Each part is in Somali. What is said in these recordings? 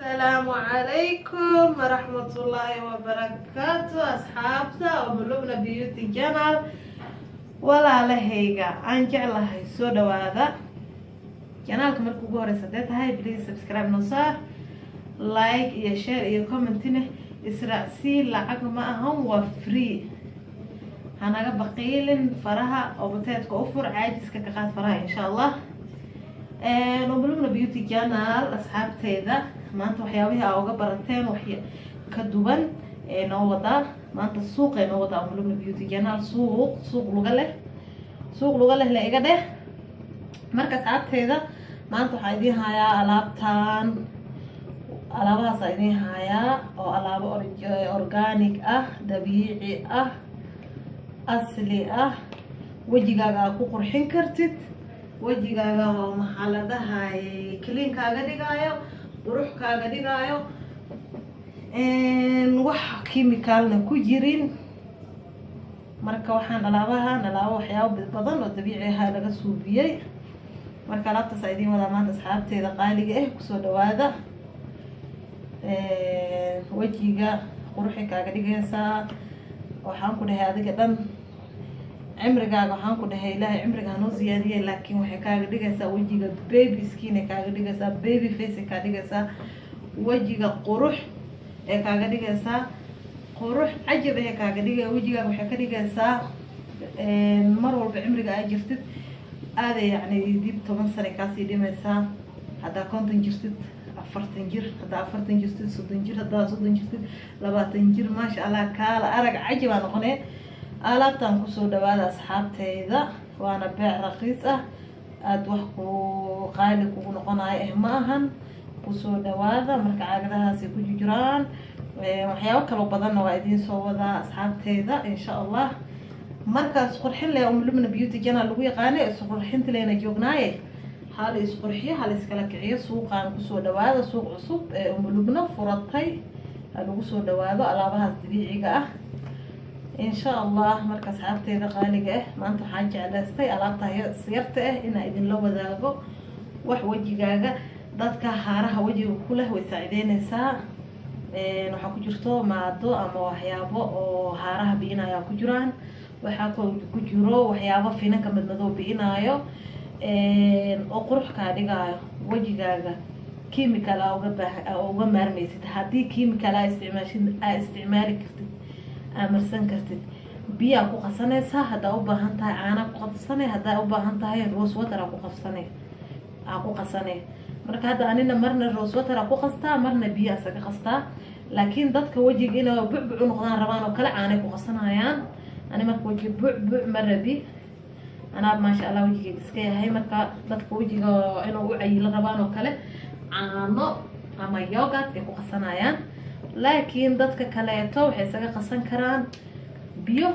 Asalaamu calaykum waraxmatullaahi wabarakaatu, asxaabta Umulubna Beauty Channel, walaalahayga aan jeclahay, soo dhawaada. Channelka marka ugu horeysa hadee tahay, please subscribe noo saar, like iyo share iyo commentine israacsii. Lacag ma ahan, waa free. Hanaga baqiilin faraha oo bateedka u fur, caajiska ka qaad faraha, insha Allah. Umulubna Beauty Channel, asxaabteyda, maanta waxyaabihii aa uga barateen wax ka duwan ee noo wadaa. Maanta suuqay noo wadaa Umulubna Beauty Channel, suuq, suuq luga leh, suuq luga leh la iga dheh. Marka asxaabteyda, maanta waxaa idiin hayaa alaabtan, alaabahaasa idiin hayaa oo alaabo organic ah, dabiici ah, asli ah, wejigaaga aa ku qurxin kartid, wejigaaga oo maxaa la dhahay, clean kaaga dhigaayo, qurux kaaga dhigaayo, wax chemicalna ku jirin. Marka waxaan alaabahan alaabo waxyaabo badan oo dabiici ahaa laga suubiyey. Marka alaabtaas aa idiin wadaa maanta, asxaabteeda qaaliga ah, kusoo dhawaada. Wejiga quruxi kaaga dhigaysaa. Waxaan ku dhahay, adiga dhan cimrigaaga, waxaan ku dhahay, Ilaahay cimriga hanoo siyaadiye, laakiin waxay kaaga dhigaysaa wejiga baby skin ay kaaga dhigaysaa, baby face ay kaaga dhigaysaa, wejiga qurux ee kaaga dhigaysaa, qurux cajab ee kaaga dhigaya wejigaaga. Waxay ka dhigaysaa mar walba cimriga aa jirtid aaday, yacni, dib 10 sano kaasii dhimaysaa. Haddaa 50 jirtid, 40 jir; haddaa 40 jirtid, 30 jir; haddaa 30 jirtid, 20 jir. Maasha Allah, kaala arag, cajabaa noqonee. Alaabtan kusoo dhawaada, asxaabteyda, waana beec raqiis ah, aada wax ku qaali kugu noqonayo ma ahan. Kusoo dhawaada. Marka caagadahaasay ku jiraan, waxyaabo kaloo badanna waa idiin soo wadaa, asxaabteyda, insha Allah. Marka isqurxin le Umulubna Beauty Channel lagu yaqaano isqurxinta lena joognaaye, hala isqurxiyo, hala iskala kiciyo. Suuqaan kusoo dhawaada, suuq cusub ee Umulubna furatay ha lagu soo dhawaado, alaabahaas dabiiciga ah, insha Allah. Marka asxaabteyda qaaliga ah, maanta waxaan jeclaystay alaabta yarta ah inaa idinla wadaago. Wax wejigaaga, dadka haaraha wejiga ku leh way saacideyneysaa. Waxaa ku jirto maado ama waxyaabo oo haaraha bi'inaya ku jiraan. Waxaa ku jiro waxyaabo finanka madmadow bi'inaayo oo qurux kaa dhigaayo wejigaaga. Chemical aa uga baaha, aa uga maarmaysid. Haddii chemical aa isticmaashid, aa isticmaali kartid, aa marsan kartid, biyaa ku qasanaysaa. Haddaa u baahan tahay, caanaa ku qasanay; haddaa u baahan tahay, rose water aa ku qabsanay, aa ku qasanay. Marka hadda anina marna rose water aa ku qastaa, marna biyo asaga qastaa. Laakiin dadka wejiga inay bucbuc u noqdaan rabaan oo kale, caanay ku qasanayaan. Ani marka weji bucbuc ma rabi, anaa maasha Allah wejigayga iska yahay. Marka dadka wejiga inuu u cayilo rabaan oo kale, caano ama yogurt ay ku qasanayaan. Laakiin dadka kaleeto waxay isaga qasan karaan biyo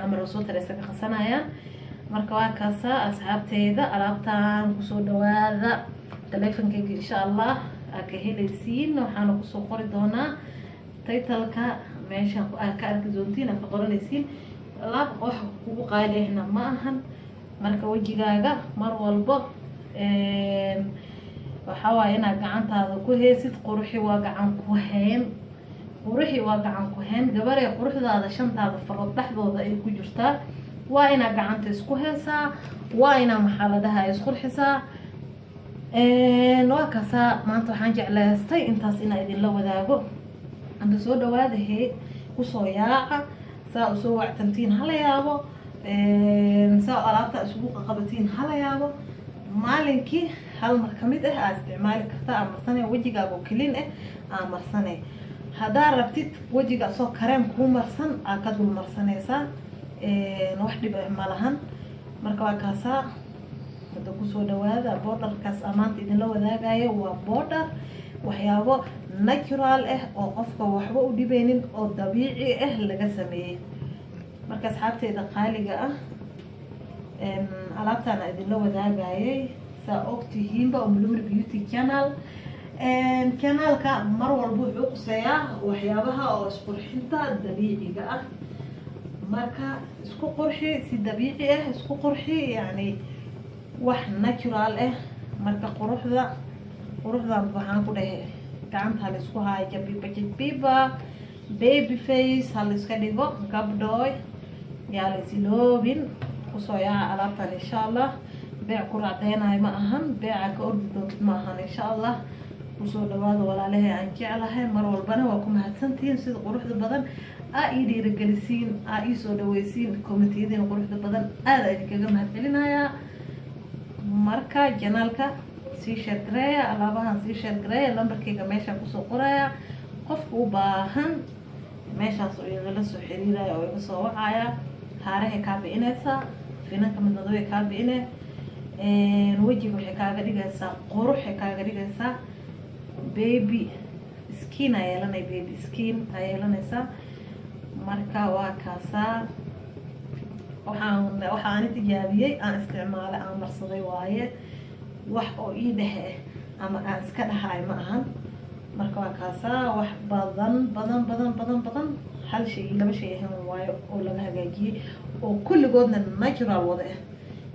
ama rose water ay isaga qasanayaan. Marka waa kaasa, asxaabteyda, alaabtan kusoo dhawaada. Taleefonkayga, insha Allah, aa ka helaysiin. Waxaana kusoo qori doonaa titleka meesha aa ka arki doontiin, aa ka qoranaysiin. Alaab wax kugu qaali ahna ma ahan. Marka wejigaaga mar walbo waxaa waaye inaad gacantaada ku heysid. Quruxi waa gacan ku hayn, quruxi waa gacan ku hayn. Gabaree, quruxdaada shantaada farood dhexdooda ay ku jirtaa. Waa inaad gacanta isku heysaa, waa inaa, maxaa la dhahaa, isqurxisaa. Waa kaasaa. Maanta waxaan jeclaystay intaas inaa idinla wadaago. Hadda soo dhawaada hee, kusoo yaaca, saa usoo wactantiin hala yaabo, saa alaabta isugu qaqabatiin hala yaabo. Maalinkii hal mar kamid ah aa isticmaali kartaa, aa marsanay, wejigaaga oo clean ah aa marsanay. Haddaa rabtid, wejiga asoo kareem kuu marsan aa ka dul marsanaysaa, wax dhib ah ma lahan. Marka waa kaasaa. Hadda kusoo dhawaada. Powderkaas aa maanta idinla wadaagayo waa powder waxyaabo natural ah oo qofka waxba u dhibeynin oo dabiici ah laga sameeyey. Marka asxaabteyda qaaliga ah, alaabtaan idinla wadaagayay, saa ogtihiinba, Umulumri Beauty Channel, channelka mar walba wuxuu quseeyaa waxyaabaha oo isqurxinta dabiiciga ah. Marka isku qurxi si dabiici ah, isku qurxi, yacni wax natural ah. Marka quruxda, quruxdan waxaan ku dhahay. Gacanta ha laisku haayo, jabiba jabiba, baby face ha laiska dhigo. Gabdhooy, yaa la isiloobin, kusoo yaaca alaabtan, insha Allah. Beec ku raacdeynayo ma ahan, beeca ka ordi doontid ma ahan, insha Allah. Kusoo dhawaado, walaalahay aan jeclahay. Mar walbana waa ku mahadsantihiin sida quruxda badan aa ii dhiirigelisiin, aa ii soo dhaweysiin. Commentiyadiina quruxda badan aada idinkaga mahadcelinayaa. Marka channelka sii share gareeya, alaabahan sii share gareeya. Lambarkayga meeshaan kusoo qoraya. Qofka u baahan meeshaas oo igala soo xiriiraya oo iga soo wacaya. Haarahay kaa bi'inaysaa, finanka madmadoway kaa bi'ine, wejiga waxay kaaga dhigaysaa quruxay kaaga dhigaysaa, baby skin aa yeelanay, baby skin aa yeelanaysaa. Marka waa kaasaa. Waxaan tijaabiyey, aan isticmaalay, aan marsaday waaye. Wax oo ii dhexe ama aan iska dhahaay ma ahan. Marka waa kaasaa. Wax badan badan badan badan badan, hal shay iyo laba shay ahan waayo oo laga hagaajiyey, oo kulligoodna natural wada ah.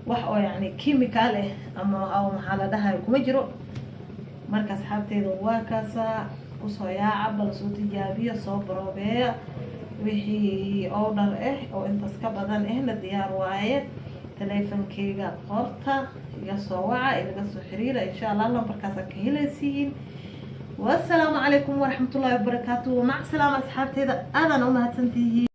Wax oo yacni chemical ah ama oo maxaa la dhahayo kuma jiro. Marka asxaabteeda, waa kaasaa. Kusoo yaaca, bal soo tijaabiya, soo baroobeeya. Wixii order ah oo intaas ka badan ahna diyaar waaye. Taleefankeyga qorta, iga soo waca, igaga soo xiriira, insha Allah. Lambarkaasa ka helaysiin. Wasalaamu calaykum waraxmatullaahi wabarakaatu. Mac salaama, asxaabteeda. Aadaan u mahadsantihiin.